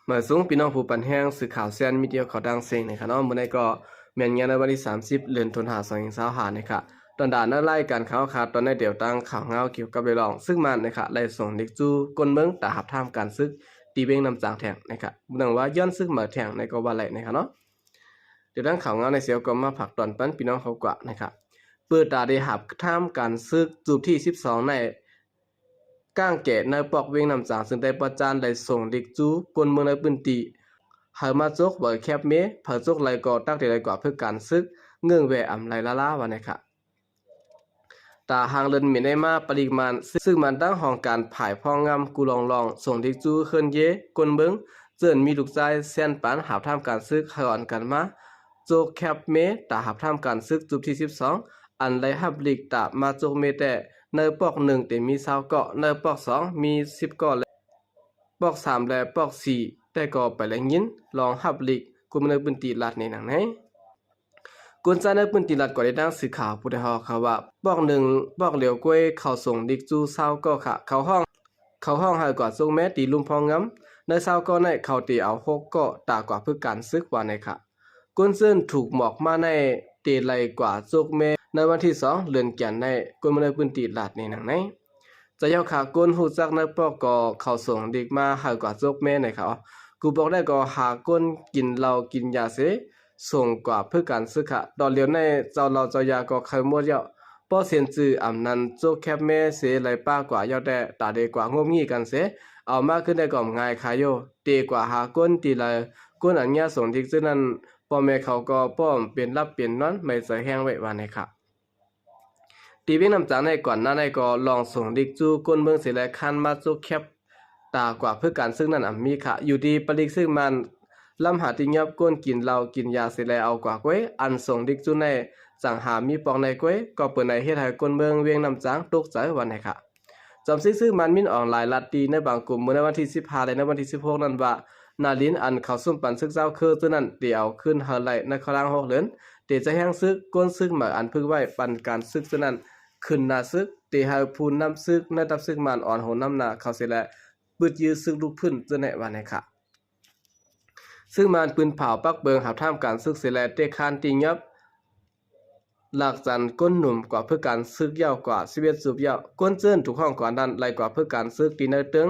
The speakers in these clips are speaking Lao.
ມາສູງພີ່ນ້ອງຜູ້ປັນແຮງ ສື່ຂ່າວແຊນມີເດຍເຂົ້າດັງເຊັງນະຄະເນາະ. ມື້ນີ້ກໍແມ່ນງານໃນວັນທີສາມສິບ ເດືອນຕຸລາ ສອງພັນຊາວຫ້ານະຄະ. ຕອນດານໃນລາຍການຂ່າວຄາ ຕອນໃນດຽວຕັ້ງຂ່າວງາວກ່ຽວກັບເລື່ອງເລື່ອງ ຊຶກມານນະຄະ ໄດ້ສົ່ງເດັກຈູ້ກົ້ນເມືອງຕາຮັບທາມການຊຶກ ທີ່ວຽງນ້ຳຈາງແທ່ງນະຄະ. ບໍ່ໜັງວ່າຍ້ອນຊຶກມາແທ່ງໃນກໍວ່າໄດ້ນະຄະເນາະ. ດຽວຕັ້ງຂ່າວງາວໃນເຊວກໍມາຝາກຕອນປັນພີ່ນ້ອງເຮົາກວ່ານະຄະ. ເປີດຕາໄດ້ຮັບທາມການຊຶກ ຈຸດທີສິບສອງໃນ ກ້າງແກ່ໃນປອກວຽງນ້ຳຈາງ ຊຶ່ງໄດ້ປະຈານໄດ້ສົ່ງເດັກຈູ້ກົ້ນເມືອງໃນພື້ນທີ່ ໃຫ້ມາຈົກເວີແຄັບເມ ໃຜຈົກໄດ້ກໍຕັກໄດ້ໄດ້ກວ່າເພື່ອການຊຶກ ເງື່ອນແວອຳໄລລາລາວ່າແນ່ຄ່ະ. ຕາຫາງເລີນເມໄດ້ມາປະລິກມານ ຊຶ່ງມັນຕັ້ງຫ້ອງການຜາຍພອງງາມ ກູລອງລອງ ສົ່ງເດັກຈູ້ເຮືອນເຢ ກົ້ນເມືອງ ເຈີນມີລູກຊາຍແສນປານ ຫາບທາມການຊຶກ ໃຫ້ອ່ອນກັນມາ ໂຈກແຄບເມ ຕາຮັບທາມການຊຶກຈຸດທີສິບສອງ ອັນໄດ້ຮັບຫຼີກຕາມາໂຈກເມແຕ່ ໃນປອກໜຶ່ງເຕັມມີຊາວເກາະ ໃນປອກສອງມີສິບເກາະ ແລະ ປອກສາມ ແລະ ປອກສີ່ ແຕ່ກໍໄປໄດ້ຍິນລອງຮັບຫຼີກ ຄົນໃນພື້ນທີ່ລາດໃນໜັງໃນ. ຄົນໃຊ້ໃນພື້ນທີ່ລາດກໍໄດ້ດັ່ງສື່ຂ່າວຜູ້ໄດ້ຮອດຂ່າວວ່າ ປອກໜຶ່ງ ປອກຫຼຽວກ້ວຍເຂົາສົ່ງດິກຈູຊາວເກາະຂະ ເຂົາຮ້ອງ ເຂົາຮ້ອງໃຫ້ກວ່າໂຈກແມຕີລຸ່ມພອງງາມ ໃນຊາວເກາະໃນເຂົາຕີເອົາຫົກເກາະຕາກວ່າຝຶກການຊຶກວ່າໃນຂະ. ຄົນເຊີນຖືກໝອກມາໃນເຕໄລກວ່າໂຈກແມໃນວັນທີສອງເດືອນກັນໃນ ຄົນໃນພື້ນທີ່ລາດໃນໜັງໃນ. ຈະເຈົ້າຂາຄົນຮູ້ຈັກໃນປອກກໍເຂົາສົ່ງດິກມາໃຫ້ກວ່າໂຈກແມໃນຂະ ກູບອກໄດ້ກໍຫາຄົນກິນເຫຼົ້າກິນຢາເສ ສົ່ງກວ່າເພື່ອການຊຶກຂະ. ຕອນຫຼຽວໃນເຈົ້າເຫຼົ້າເຈົ້າຢາກໍໄຄໝົດແລ້ວ ເພາະເຊັນຈື່ອຳນັ້ນໂຈກແຄບແມເສໄລປາກວ່າເຈົ້າແຕ່ຕາເດກວ່າງົບງີ້ກັນເສ ເອົາມາຄືນໄດ້ກໍງ່າຍຂາຍຢູ່ ເຕກວ່າຫາຄົນຕີໄລ ຄົນອັນຍາສົ່ງດິກຊື່ນັ້ນ ພໍ່ແມ່ເຂົາກໍປ້ອມເປັນຫຼັບເປັນນອນ ໄມ່ໃຈແຮງໄວ້ວ່າໃນຂະ. ທີ່ວຽງນ້ຳຈາງໃນກ່ອນໜ້າໃນກໍລອງສົ່ງດິກຈູ້ກົ້ນເມືອງເສແລະຄານມາໂຈກແຄບ ຕາກວ່າເພື່ອການຊຶກນັ້ນອຳມີຂະ ຢູ່ທີ່ປະລິກຊຶກມານ ລຳຫາຕິຍອບກົ້ນກິນເຫຼົ້າກິນຢາເສແລເອົາກວ່າກ້ວຍ ອັນສົ່ງດິກຈູ້ໃນ ຈັ່ງຫາມີປອກໃນກ້ວຍ ກໍເປີນໃນເຮັດໃຫ້ກົ້ນເມືອງວຽງນ້ຳຈາງຕົກໃຈວ່າໃນຂະ. ຈອມຊຶກຊຶກມານມິນອອງລາຍລັດຕີໃນບາງກຸ່ມ ເມື່ອໃນວັນທີສິບຫ້າ ແລະ ໃນວັນທີສິບຫົກນັ້ນວ່າ ນາລິນອັນເຂົາຊຸມປັນຊຶກເຈົ້າຄືຈະນັ້ນ ເຕເອົາຄືນເຮົາໄລໃນຄະລາງຫົກເດືອນ ເຕຈະແຮງຊຶກ ກົ້ນຊຶກໃໝ່ອັນຝຶກໄວ້ປັນການຊຶກຈະນັ້ນ ຂຶ້ນໜ້າຊຶກ ເຕໃຫ້ຜູ້ນຳຊຶກໃນທັບຊຶກມານອ່ອນຫົວນຳໜ້າເຂົາເສແລະ ບຶດຢືດຊຶກລຸກຟື້ນຈະແນະວ່າໃນຂະ. ຊຶກມານປືນເຜົາປັກເບີງຫາບທາມການຊຶກເສແລະ ເຕຄານຕີຫຍັບ ຫຼັກຈັນກົ້ນໜຸ່ມກວ່າເພື່ອການຊຶກຍາວກວ່າສິບເອັດຊຸບຍາວ ກົ້ນເຈີນຖືກຫ້ອງກວ່ານັ້ນໄລກວ່າເພື່ອການຊຶກຕີໃນເຕີງ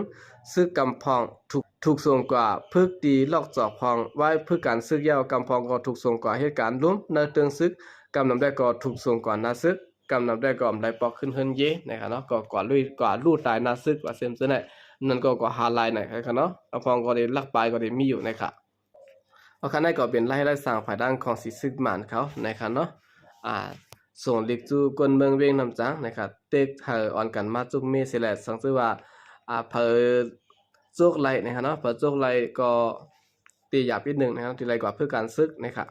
ຊຶກກຳພອງ ຖືກ ຖືກສົ່ງກວ່າຝຶກຕີລອກຈອກພອງ ໄວ້ເພື່ອການຊຶກຍາວ ກຳພອງກໍຖືກສົ່ງກວ່າເຮັດການລຸ່ມໃນເຕີງຊຶກ ກຳນຳໄດ້ກໍຖືກສົ່ງກວ່າໜ້າຊຶກ ກຳນຳໄດ້ກໍອຳໄລປອກຂຶ້ນເຮືອນເຢນະຄະເນາະ ກໍກວ່າລຸຍກວ່າລຸຕາຍໜ້າຊຶກວ່າເຊັ່ນຊັ້ນແຫຼະ ນັ້ນກໍກວ່າຫາລາຍໃນຂະເນາະ ອະພອງກໍໄດ້ລັກປາຍກໍໄດ້ມີຢູ່ໃນຂະ. ເອົາຂະ ນັ້ນກໍເປັນລາຍ ລາຍສ້າງພາຍຫຼັງຂອງສີຊຶກມານເຂົານະຄະເນາະ ອ່າ ສົ່ງລິກຈູ້ກົ້ນເມືອງວຽງນ້ຳຈາງນະຄະ ເຕັກໃຫ້ອ່ອນກັນມາຈຸກເມເສແລະ ສັງຈື່ວ່າ ອ່າ ເຜີ ຈົກໄລນະຄະເນາະ ເຜີຈົກໄລກໍຕີຢາບອີກໜຶ່ງນະຄະ ທີ່ໄລກວ່າເພື່ອການຊຶກນະຄະ.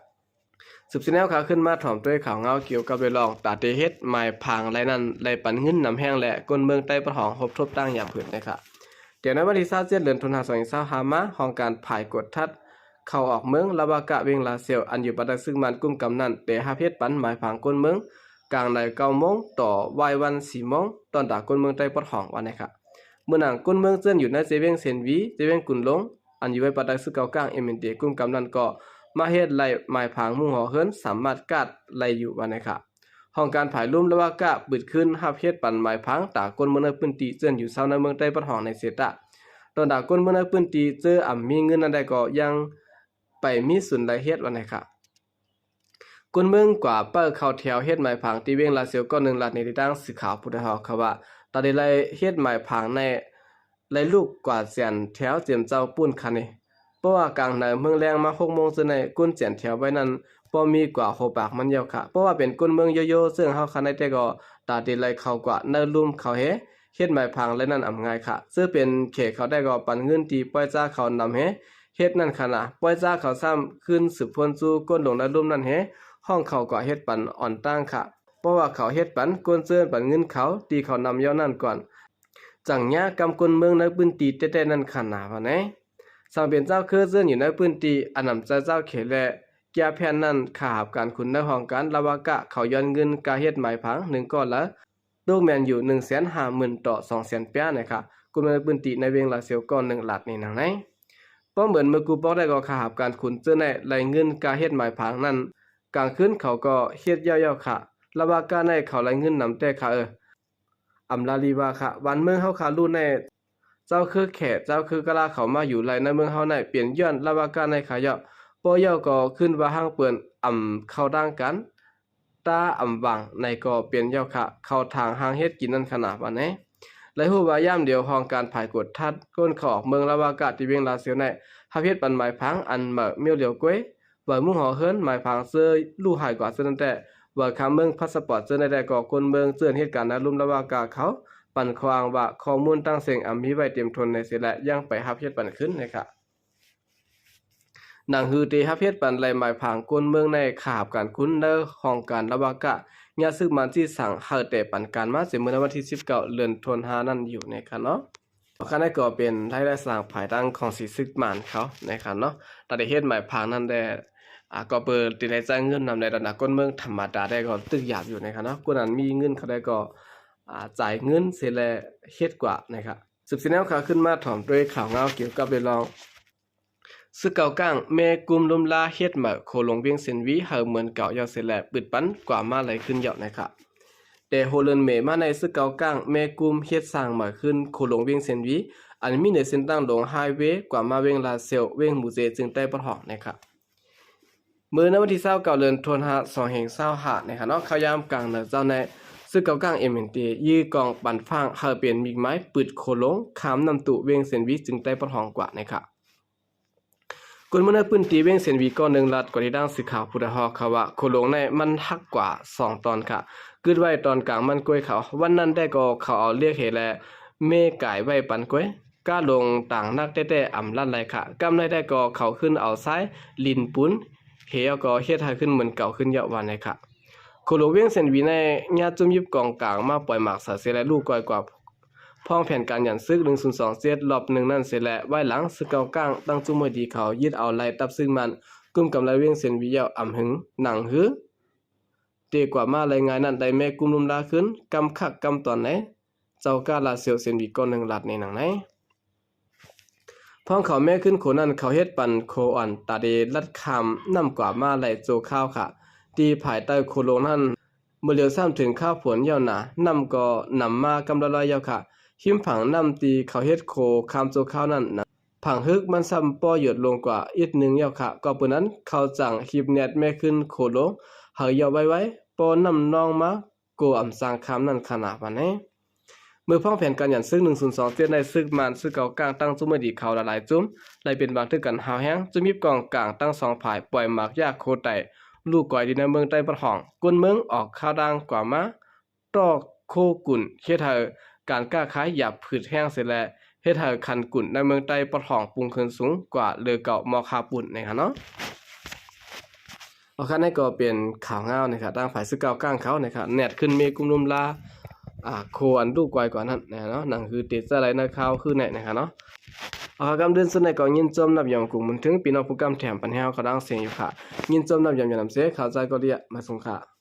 ສືບສຽນແນວຂ່າວຂຶ້ນມາຖອມດ້ວຍຂ່າວເງົາກ່ຽວກັບເລື່ອງຕາເຕເຮັດໝາຍຜັງໄລນັ້ນ ໄລປັນເງິນນຳແຮງ ແລະ ກົ້ນເມືອງໃຕ້ປະທ້ອງຮົບທົບຕັ້ງຢາມເພິ່ນນະຄະ. ແຕ່ໃນວັນທີຊາວເຈັດ ເດືອນຕຸນາ ສອງພັນຊາວຫ້າມາ ຫ້ອງການຝ່າຍກວດທັດເຂົ້າອອກເມືອງ ລະວະກະ ວຽງລາຊຽວ ອັນຢູ່ພາຍໃຕ້ຊຶກມານກຸມກຳນັ້ນ ໄດ້ຮັບເຮັດປັນໝາຍຜັງກົ້ນເມືອງ ກາງໃນເກົ້າໂມງ ຕໍ່ວາຍວັນສີ່ໂມງ ຕອນຕາກົ້ນເມືອງໃຕ້ປະທ້ອງວ່າໃນຂະ. ເມື່ອນາງກົ້ນເມືອງເຈີນຢູ່ໃນເຊວຽງເຊນວີ ເຊວຽງກຸນຫຼົງ ອັນຢູ່ໄວ້ປາໃຕ້ຊຶກເກົ່າກາງ ເອັມເອັນເດ ກຸມກຳນັ້ນກໍມາເຮັດໄລ່ໝາຍຜັງມຸງຫໍເຮືອນ ສາມາດກາດໄລ່ຢູ່ວ່າໃນຂະ. ຫ້ອງການຜາຍລຸ່ມລະວະກະບຶດຂຶ້ນຮັບເຮັດປັນໝາຍຜັງຕາກົ້ນເມືອງໃນພື້ນທີ່ເຈີນຢູ່ເຊົາໃນເມືອງໃຕ້ປະທ້ອງໃນເຊຕະ. ຕອນຕາກົ້ນເມືອງໃນພື້ນທີ່ເຈີອຳມີເງິນນັ້ນໄດ້ກໍຍັງໄປມີສູນໄລ່ເຮັດວ່າໃນຂະ. ກົ້ນເມືອງກວ່າເປີເຂົ້າແຖວເຮັດໝາຍຜັງທີ່ວຽງລາຊຽວ ກໍໜຶ່ງລັດໃນຕິດຕາມສື່ຂ່າວຜູ້ໄດ້ຮອດຂ່າວວ່າ ຕາໄດ້ໄລ່ເຮັດໝາຍຜັງໃນ ໄລ່ລຸກກວ່າແຈນແຖວເຈັມເຈົ້າປຸ້ນຄະເນ ເພາະວ່າກາງໃນເມືອງແລງມາຫົກໂມງເທື່ອໃນ ກົ້ນແຈນແຖວໄວ້ນັ້ນບໍ່ມີກວ່າຫົກປາກມັນຍາວຂະ ເພາະວ່າເປັນກົ້ນເມືອງໂຍໂຍ່ເຊິ່ງເຮົາຄະໃນແຕ່ກໍຕາໄດ້ໄລ່ເຂົ້າກວ່າໃນລຸ່ມເຂົາເຮ ເຮັດໝາຍຜັງໄລ່ນັ້ນອຳງ່າຍຂະ ເຊິ່ງເປັນເຂດເຂົາໄດ້ກໍປັນເງິນທີ່ປ່ອຍຈ້າເຂົານຳເຮ ເຮັດນັ້ນຂະນະ ປ່ອຍຈ້າເຂົາຊ້ຳຄືນສືບພົ້ນສູ່ກົ້ນຫຼົງໃນລຸ່ມນັ້ນເຮ ຫ້ອງເຂົາກໍເຮັດປັນອ່ອນຕ່າງຂະ ເພາະວ່າເຂົາເຮັດປັນ ກົ້ນເຈີນປັນເງິນເຂົາ ທີ່ເຂົານຳຍ້ອນນັ້ນກ່ອນ ຈັ່ງຍາກກັບກົ້ນເມືອງໃນພື້ນທີ່ແຕ່ໆນັ້ນຂະນະວ່າໃນ. ສັງເປັນເຈົ້າຄືເຈີນຢູ່ໃນພື້ນທີ່ ອານຳໃຈເຈົ້າເຂດ ແລະ ແກ້ແຜ່ນນັ້ນ ຂ້າຮັບການຂຸນໃນຫ້ອງການລະວະກະ ເຂົາຍ້ອນເງິນກາເຮັດໝາຍຜັງໜຶ່ງກ້ອນລະ ຕົກແມ່ນຢູ່ໜຶ່ງແສນຫ້າໝື່ນຕໍ່ສອງແສນປາຍໃນຂະ ກຸ່ມໃນພື້ນທີ່ໃນວຽງລາຊຽວກໍໜຶ່ງລັດໃນນາງໃນ. ບໍ່ເໝືອນເມື່ອກູ່ປອກໄດ້ກໍ ຄ່າຮັບການຂຸນເຈີ້ນໃນໄລ່ເງິນກາເຮັດໝາຍຜັງນັ້ນ ກາງຄືນເຂົາກໍເຮັດເຍົາໆ ຄ່ະ. ລະວາກາໃນເຂົາໄລ່ເງິນນຳແຕ່ ຄ່ະເອີ. ອຳລາລີວ່າ ຄ່ະ ບ້ານເມືອງເຮົາ ຄ່ະ ຮູ້ແນ່ ເຈົ້າຄືແຂກ ເຈົ້າຄືກະລາ ເຂົາມາຢູ່ໄລ່ໃນເມືອງເຮົາໃນ ເປັນຍ້ອນລະວາກາໃນ ຄ່ະເຍົາະ. ບໍ່ເຍົາະກໍຄືນວ່າຫ້າງເປີນ ອຳເຂົ້າຕ່າງກັນ ຕາອຳຫວັງໃນກໍເປັນເຍົາະ ຄ່ະ ເຂົ້າທາງຫາເຮັດກິນນັ້ນ ຄ່ະນະ ວ່າແນ່. ໄດ້ຮູ້ວ່າຍາມດຽວ ຫ້ອງການຝ່າຍກວດຄັດຄົນເຂົ້າອອກເມືອງລະວາກາ ທີ່ວຽງລາຊຽວໃນ ຮັບເຮັດປັນໝາຍຜັງອັນເໝີ່ມຽວຫຼຽວກວ່າ ວາຍມຸງຫໍເຮືອນ ໝາຍຜັງເຈີ້ ລູກຫາຍກວ່າເທື່ອນັ້ນແຕ່ ວາຍຄຳເມືອງ ພາສປອດເຈີ້ໃນແຕ່ ກໍຄົນເມືອງເຈີ້ເຮັດການນາລຸມລະວາກາເຂົາ ປັນຂໍ້ອ້າງວ່າ ຂໍ້ມູນຕ່າງເສັງອຳມີໄວ້ເຕັມທົນໃນເສຍ ແລະ ຍັງໄປຮັບເຮັດປັນຄືນໃນ ຄ່ະ. ໜັງຮືເຕຮັບເຮັດປັນໄລ່ໝາຍຜັງຄົນເມືອງໃນ ຄ່າຮັບການຂຸນໃນຫ້ອງການລະວາກາ ຍາມຊຶກມານຈີ້ສັງ ໃຫ້ແຕ່ປັນການມາ ເສຍເມື່ອໃນວັນທີສິບເກົ້າ ເດືອນທັນວາ ນັ້ນຢູ່ໃນ ຄ່ະເນາະ. ຂ້າໃນກໍເປັນລາຍໄດ້ສ້າງພາຍຕັ້ງຂອງສີຊຶກມານເຂົາໃນ ຄ່ະເນາະ. ຕາໄດ້ເຮັດໝາຍຜັງນັ້ນແດ່ ອາ ກໍເປີດຕິໄດ້ຈ່າຍເງິນນຳໃນລະດັບຄົນເມືອງທຳມະດາໄດ້ກໍຕຶກຢາບຢູ່ໃນ ຄ່ະເນາະ. ຄົນອັນມີເງິນເຂົາໄດ້ກໍ ອາ ຈ່າຍເງິນເສຍແລະເຮັດກວ່າໃນ ຄ່ະ. ສືບເສຍແນວຂ່າວຂຶ້ນມາຖອມດ້ວຍຂ່າວງາວກ່ຽວກັບເລື່ອງ ຊຶກເກົ່າກ້າງແມ່ກຸ່ມລຸມລາເຮັດໃໝ່ໂຄຫຼົງວຽງເຊນວີ ໃຫ້ເໝືອນເກົ່າເຍົາະເສຍແລະ ປຶດປັນກວ່າມາໄຫຼຂຶ້ນເຍົາະໃນ ຄ່ະ. ແຕ່ຫົວເດືອນເມມາໃນ ຊຶກເກົ່າກ້າງແມ່ກຸ່ມເຮັດສ້າງໃໝ່ຂຶ້ນໂຄຫຼົງວຽງເຊນວີ ອັນມີໃນເສັ້ນທາງຫຼວງໄຮເວ ກວ່າມາວຽງລາຊຽວ ແຂວງໝູ່ເຈ ເຈີງໃຕ້ປະທ້ອງໃນ ຄ່ະ. ເມື່ອໃນວັນທີຊາວເກົ້າ ເດືອນທັນວາ ສອງພັນຊາວຫ້າໃນ ຄ່ະເນາະ ເຂົ້າຍາມກາງເໜີເຊົ້າໃນ ຊຶກເກົ່າກ້າງ ເອັມເອັນທີ ຢີ້ກອງປັນຟາງ ໃຫ້ເປັນມິກໄມ້ ປຶດໂຄຫຼົງຂ້າມນ້ຳຕູ ແຂວງເຊນວີ ເຈີງໃຕ້ປະທ້ອງກວ່າໃນ ຄ່ະ. ຄົນເມືອງໃນພື້ນທີ່ແຂວງເຊນວີ ກໍໜຶ່ງລັດກວ່າທີ່ດັ່ງ ສື່ຂ່າວຜູ້ໄດ້ຮອດຂ່າວວ່າ ໂຄຫຼົງໃນມັນຫັກກວ່າສອງຕອນ ຄ່ະ ກຶດໄວ້ຕອນກາງມັນກ້ວຍເຂົາ. ວັນນັ້ນແຕ່ກໍເຂົາເອົາລຽກເຫ ແລະ ແມ່ກາຍໄວ້ປັນກ້ວຍ ກາລົງຕາງໜັກແຕ່ໆ ອຳລັດໄຫຼ ຄ່ະ. ກຳໃນແຕ່ກໍເຂົາຂຶ້ນເອົາຊາຍ ດິນ ປູນ ເຫ ກໍເຮັດໃຫ້ຂຶ້ນເໝືອນເກົ່າຂຶ້ນເຍົາະວ່າໃນ ຄ່ະ. ໂຄຫຼົງວຽງເຊນວີໃນ ຍາດຈຸ້ມຢິບກອງກາງມາປ່ອຍໝາກໃສ່ເສຍແລະ ລູກກອຍກວ່າ ພ້ອມແຜນການຢັນຊຶກ ໜຶ່ງສູນສອງເຈັດ ລອບໜຶ່ງນັ້ນເສຍແລະ ວາຍຫຼັງ ຊຶກເກົ່າກ້າງຕັ້ງຈຸ້ມເມື່ອດີເຂົາຍຶດເອົາໄລ່ ຕັບຊຶກມານ ກຸມກຳໄລວຽງເຊນວີເຍົາະອຳຫຶງ ໜັງຮືເຕກວ່າມາໄຫຼງ່າຍນັ້ນ ໄດ້ແມ່ກຸ່ມລຸມລາຂຶ້ນ ກຳຄັກກຳຕອນໃນ ເຈົ້າກາລາຊຽວເຊນວີ ກໍໜຶ່ງລັດໃນໜັງໃນ ພ້ອມເຂົາແມ່ຂຶ້ນໂຄນັ້ນ ເຂົາເຮັດປັນໂຄອ່ອນ ຕາເດລັດຂ້າມນ້ຳກວ່າມາໄຫຼໂຈຄາວ ຄ່ະ. ທີ່ພາຍໃຕ້ໂຄຫຼົງນັ້ນ ເມື່ອຫຼຽວຊ້ຳເຖິງຄາວຝົນເຍົາະໜາ ນ້ຳກໍນຳມາກຳລອຍໆເຍົາະ ຄ່ະ. ຮິມຝັ່ງນ້ຳທີ່ເຂົາເຮັດໂຄຂ້າມໂຈຄາວນັ້ນ ຜັງຮຶກມັນຊ້ຳປໍ້ຢົດລົງກວ່າອິດໜຶ່ງເຍົາະ ຄ່ະ. ກໍເປັນນັ້ນ ເຂົາຈັ່ງຮີບແນດແມ່ຂຶ້ນໂຄຫຼົງໃຫ້ເຍົາະໄວໆ ປໍ້ນ້ຳນອງມາ ໂກອຳສ້າງຂ້າມນັ້ນຂະໜາດປານໃດ. ເມື່ອພ້ອມແຜນການຢັນຊຶກ ໜຶ່ງສູນສອງເຈັດ ໃນຊຶກມານ ຊຶກເກົ່າກ້າງຕັ້ງຈຸ້ມເມື່ອດີເຂົາຫຼາຍໆຈຸ້ມ ໄດ້ເປັນບາງຖືກກັນຮ້າວແຮງ ຈຸ້ມຍິບກອງກາງທັງສອງຝ່າຍ ປ່ອຍໝາກຢາໂຄໄຕ ລູກກອຍດີໃນເມືອງໃຕ້ປະທ້ອງ ກົ້ນເມືອງອອກຂ່າວດ່າງກວ່າມາ ຕໍ່ໂຄກຸນ ເຮັດໃຫ້ການຄ້າຂາຍຫຍັບຜືດແຮງເສຍແລະ ເຮັດໃຫ້ຄັນກຸນໃນເມືອງໃຕ້ປະທ້ອງປຸງຂຶ້ນສູງກວ່າເຫຼືອເກົ່າໝໍ່ຄາປຸ້ນ ນີ້ຫັ້ນເນາະ. ໂອເຄ ນັ້ນກໍເປັນຂ່າວງາວນະຄັບ ທາງຝ່າຍຊຶກເກົ່າກ້າງເຂົານະຄັບ ແນດຂຶ້ນເມກຸມລຸມລາ ອ່າ ໂຄອັນດຸກວາຍກວ່ານັ້ນນະເນາະ ໜັງຮືເຕຈະໄລນະຂ່າວຄືແນະນະຄັບເນາະ. ເອົາ ຄຳເຕືອນສຸດໃນກໍຍິນຊົມນັບຍອມກຸງບຸນເຖິງ ພີ່ນ້ອງຜູ້ກຳແຖມປັນແຮວເຂົາດັງເສຍງຢູ່ຄ່າ ຍິນຊົມນັບຍອມຍານຳເສ ເຂົ້າໃຈກໍເດຍ ມາສົ່ງຄ່າ.